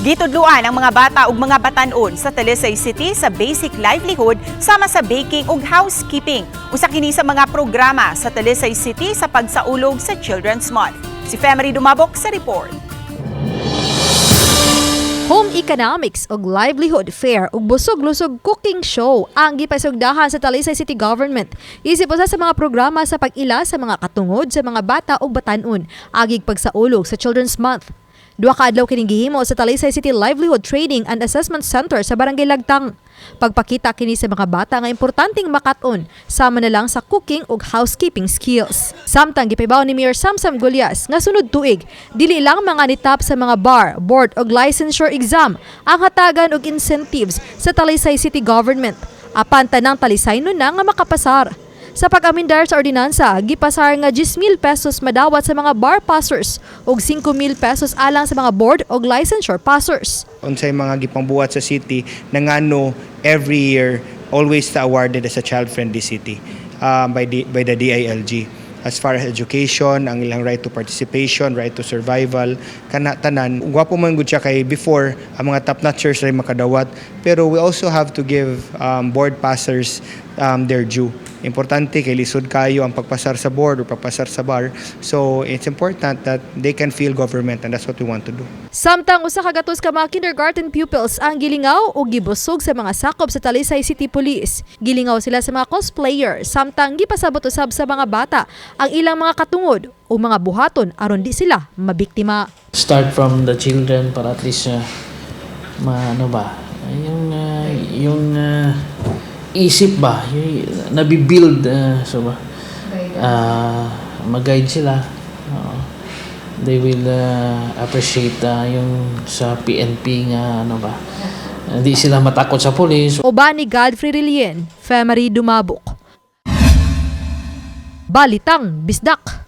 Gitudluan ang mga bata ug mga batan-on sa Talisay City sa basic livelihood sama sa baking ug housekeeping. Usa kini sa mga programa sa Talisay City sa pagsaulog sa Children's Month. Si Femery Dumabok sa report. Home Economics ug Livelihood Fair ug busog-lusog cooking show ang gipaisugdahan sa Talisay City Government. Isip usa sa mga programa sa pag-ila sa mga katungod sa mga bata ug batan-on agig pagsaulog sa Children's Month. Duha ka adlaw kining gihimo sa Talisay City Livelihood Training and Assessment Center sa Barangay Lagtang. Pagpakita kini sa mga bata nga importanteng makat-on sama na lang sa cooking ug housekeeping skills. Samtang gipahibaw ni Mayor Samsam Gullas nga sunod tuig, dili lang mga nitap sa mga bar, board ug licensure exam ang hatagan og incentives sa Talisay City Government. Apan tanang Talisaynon na nga makapasar. Sa pag-amindar sa ordinansa, gipasar nga 10,000 pesos madawat sa mga bar passers ug 5,000 pesos alang sa mga board ug licensure passers. Unsay mga gipangbuhat sa city na ngano every year always ta awarded as a child-friendly city by the DILG. As far as education, ang ilang right to participation, right to survival, kana tanan. Gwapo man gud siya kay before ang mga top notchers ay makadawat, pero we also have to give board passers their due. Importante kay lisod kayo ang pagpasar sa board or pagpasar sa bar. So it's important that they can feel government, and that's what we want to do. Samtang 100 ka mga kindergarten pupils ang gilingaw o gibusog sa mga sakop sa Talisay City Police. Gilingaw sila sa mga cosplayer samtang gipasabot usab sa mga bata ang ilang mga katungod o mga buhaton aron di sila mabiktima. Start from the children para at least ma ano ba yung isip ba yung nabibuild, so ba mag-guide sila. Oo. They will appreciate yung sa PNP nga ano ba, hindi sila matakot sa police. Uban ni Godfrey Relien, Femery Dumabok. Balitang Bisdak.